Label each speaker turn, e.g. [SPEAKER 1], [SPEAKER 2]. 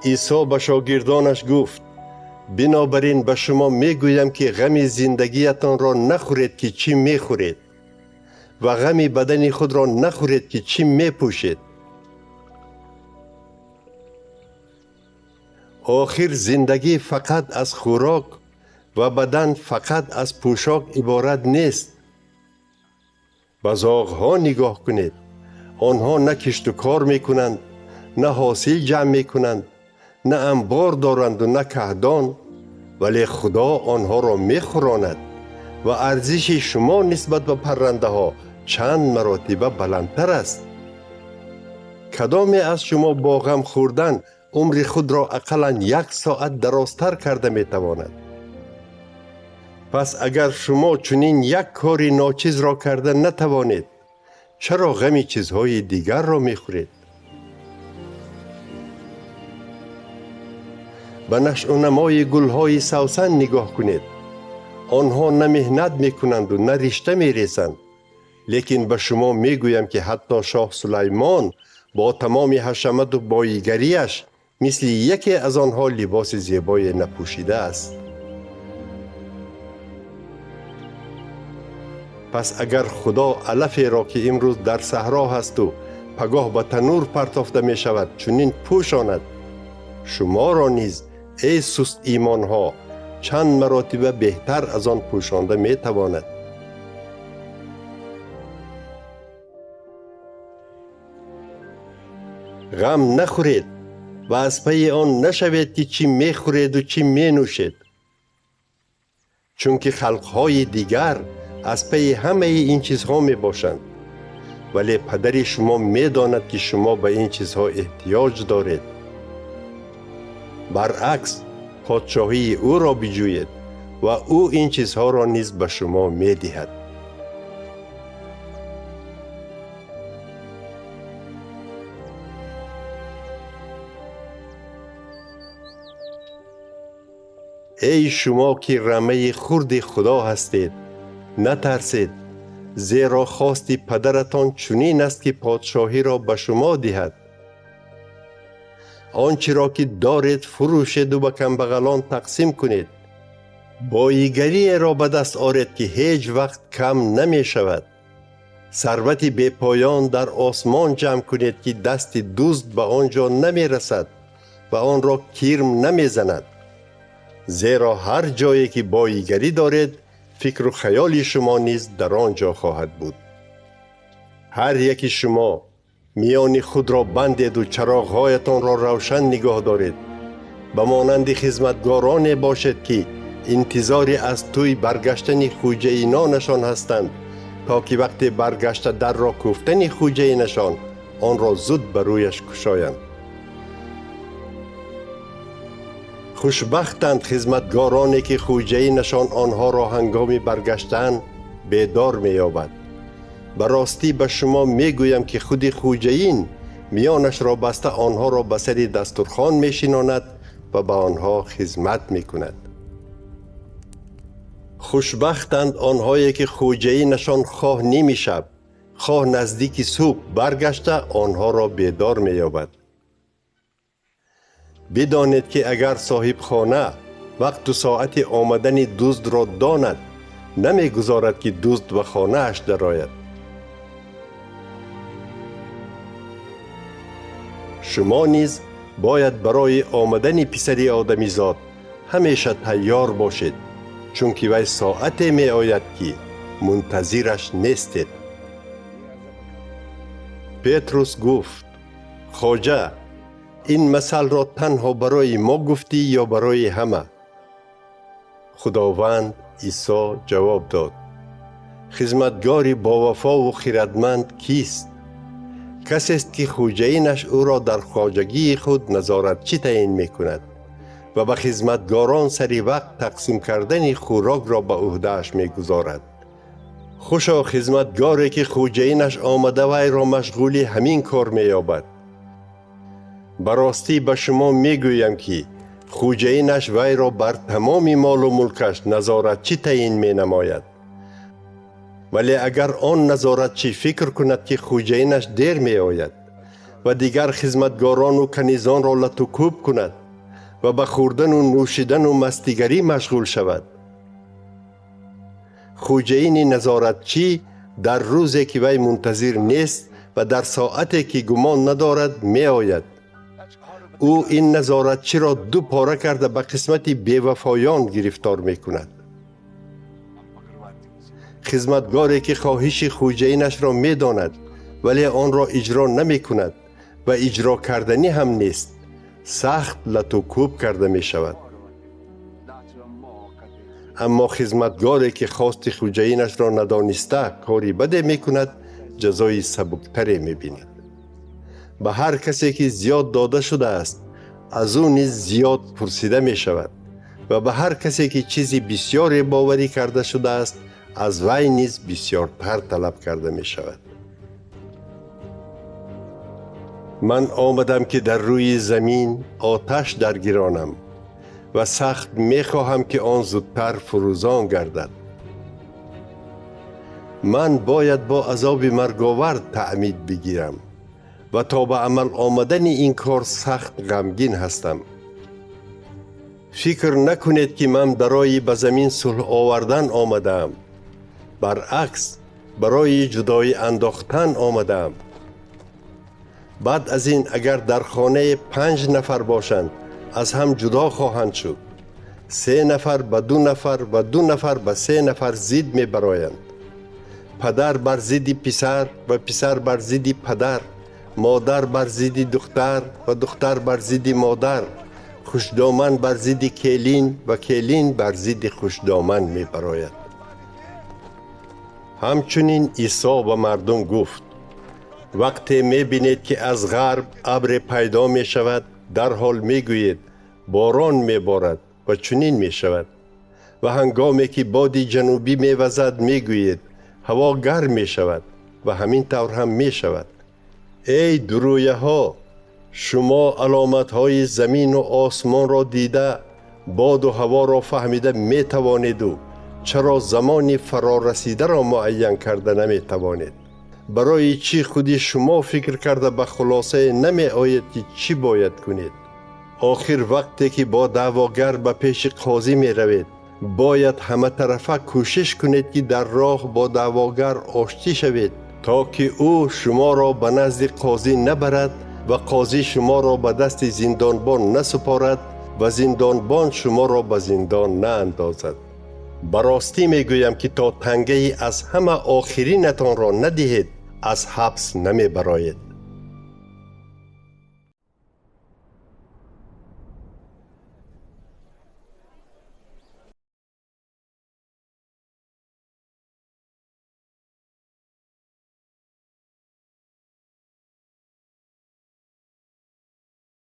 [SPEAKER 1] Исо ба шогирдонаш гуфт: бинобар ин ба шумо мегӯям, ки ғами зиндагиятонро нахӯред, ки чӣ мехӯред, ва ғами бадани худро нахӯред, ки чӣ мепӯшед. Охир зиндагӣ фақат аз хӯрок ва бадан фақат аз пӯшок иборат нест. Ба зоғҳо нигоҳ кунед. Онҳо на кишту кор мекунанд, на ҳосил ҷамъ мекунанд, на анбор доранду на каҳдон, вале Худо онҳоро мехӯронад ва арзиши шумо нисбат ба паррандаҳо чанд маротиба баландтар аст. Кадоме аз шумо бо ғам хӯрдан умри худро ақаллан як соат дарозтар карда метавонад? Пас агар шумо чунин як кори ночизро карда натавонед, чаро ғами чизҳои дигарро мехӯред? Ба нашъунамои гулҳои савсан нигоҳ кунед. Онҳо на меҳнат мекунанду на ришта мерезанд. Лекин ба шумо мегӯям, ки ҳатто шоҳ Сулаймон бо тамоми ҳашамату боигарияш мисли яке аз онҳо либоси зебое напӯшидааст. Пас агар Худо алаферо, ки имрӯз дар саҳро ҳасту пагоҳ ба танӯр партофта мешавад, чунин пӯшонад, шуморо низ, эй сустимонҳо, чанд маротиба беҳтар аз он пӯшонда метавонад. Ғам нахӯред ва аз пайи он нашавед, ки чӣ мехӯреду чӣ менӯшед, чунки халқҳои дигар аз пайи ҳамаи ин чизҳо мебошанд. Вале падари шумо медонад, ки шумо ба ин чизҳо эҳтиёҷ доред. Баръакс, подшоҳии ӯро биҷӯед ва ӯ ин чизҳоро низ ба шумо медиҳад. Эй шумо, ки рамаи хурди Худо ҳастед, натарсед, зеро хости падаратон чунин аст, ки подшоҳиро ба шумо диҳад. Он чиро ки доред фурӯшеду ба камбағалон тақсим кунед. Боигариеро ба даст оред, ки ҳеҷ вақт кам намешавад. Сарвати бепоён дар осмон ҷамъ кунед, ки дасти дузд ба он ҷо намерасад ва онро кирм намезанад. Зеро ҳар ҷое ки боигарӣ доред, фикру хаёли шумо низ дар он ҷо хоҳад буд. Ҳар яки шумо миёни худро бандеду чароғҳоятонро равшан нигоҳ доред. Ба монанди хизматгороне бошед, ки интизори аз тӯй баргаштани хӯҷаинонашон ҳастанд, то ки вақте баргашта дарро кӯфтани хӯҷаинашон онро зуд ба рӯяш кушоянд. Хушбахтанд хизматгороне, ки хӯҷаинашон онҳоро ҳангоми баргаштан бедор меёбад. Ба ростӣ ба шумо мегӯям, ки худи хӯҷаин миёнашро баста онҳоро ба сари дастурхон мешинонад ва ба онҳо хизмат мекунад. Хушбахтанд онҳое, ки хӯҷаинашон хоҳ ними шаб, хоҳ наздики субҳ баргашта онҳоро бедор меёбад. Бидонед, ки агар соҳибхона вақту соати омадани дуздро донад, намегузорад, ки дузд ба хонааш дарояд. Шумо низ бояд барои омадани писари одамизод ҳамеша тайёр бошед, чунки вай соате меояд, ки мунтазираш нестед. Петрус гуфт: Хоҷа, ин масалро танҳо барои мо гуфтӣ ё барои ҳама? Худованд Исо ҷавоб дод: хизматгори бовафову хирадманд кист? Касест, ки хӯҷаинаш ӯро дар хоҷагии худ назоратчӣ таъин мекунад ва ба хизматгорон сари вақт тақсим кардани хӯрокро ба ӯҳдааш мегузорад. Хушо хизматгоре, ки хӯҷаинаш омада вайро машғули ҳамин кор меёбад. Ба ростӣ ба шумо мегӯям, ки хӯҷаинаш вайро бар тамоми молу мулкаш назоратчӣ таъин менамояд. Вале агар он назоратчӣ фикр кунад, ки хӯҷаинаш дер меояд ва дигар хизматгорону канизонро лату кӯб кунад ва ба хӯрдану нӯшидану мастигарӣ машғул шавад, хуҷаини назоратчӣ дар рӯзе ки вай мунтазир нест ва дар соате ки гумон надорад меояд. Ӯ ин назоратчиро ду пора карда ба қисмати бевафоён гирифтор мекунад. Хизматгоре ки хоҳиши хуҷаинашро медонад, вале онро иҷро намекунад ва иҷро карданӣ ҳам нест, сахт лату кӯб карда мешавад. Аммо хизматгоре ки хости хуҷаинашро надониста кори баде мекунад, ҷазои сабуктаре мебинад. Ба ҳар касе ки зиёд дода шудааст, аз ӯ низ зиёд пурсида мешавад ва ба ҳар касе ки чизи бисёре боварӣ карда шудааст, аз вай низ бисёртар талаб карда мешавад. Ман омадам ки дар рӯи замин оташ даргиронам ва сахт мехоҳам ки он зудтар фурӯзон гардад. Ман бояд бо азоби марговар таъмид бигирам ва то ба амал омадани ин кор сахт ғамгин ҳастам. Фикр накунед ки ман барои ба замин сулҳ овардан омадаам. Баръакс, барои ҷудоӣ андохтан омадаам. Баъд аз ин агар дар хонае 5 нафар бошанд, аз ҳам ҷудо хоҳанд шуд. 3 нафар ба 2 нафар ва 2 нафар ба 3 нафар зид мебароянд. Падар бар зидди писар ва писар бар зидди падар, модар бар зидди духтар ва духтар бар зидди модар, хушдоман бар зидди келин ва келин бар зидди хушдоман мебарояд. Ҳамчунин Исо ба мардум гуфт: вақте мебинед ки аз ғарб абре пайдо мешавад, дарҳол мегӯед борон меборад ва чунин мешавад. Ва ҳангоме ки боди ҷанубӣ мевазад, мегӯед ҳаво гарм мешавад ва ҳамин тавр ҳам мешавад. Эй дурӯяҳо, шумо аломатҳои замину осмонро дида, боду ҳаворо фаҳмида метавонеду чаро замони фарорасидаро муайян карда наметавонед? Барои чӣ худи шумо фикр карда ба хулосае намеоед ки чӣ бояд кунед? Охир вақте ки бо даъвогар ба пеши қозӣ меравед, бояд ҳаматарафа кӯшиш кунед ки дар роҳ бо даъвогар оштӣ шавед, то ки ӯ шуморо ба назди қозӣ набарад ва қозӣ шуморо ба дасти зиндонбон насупорад ва зиндонбон шуморо ба зиндон наандозад. Ба ростӣ мегӯям ки то тангаи аз ҳама охиринатонро надиҳед, аз ҳабс намебароед.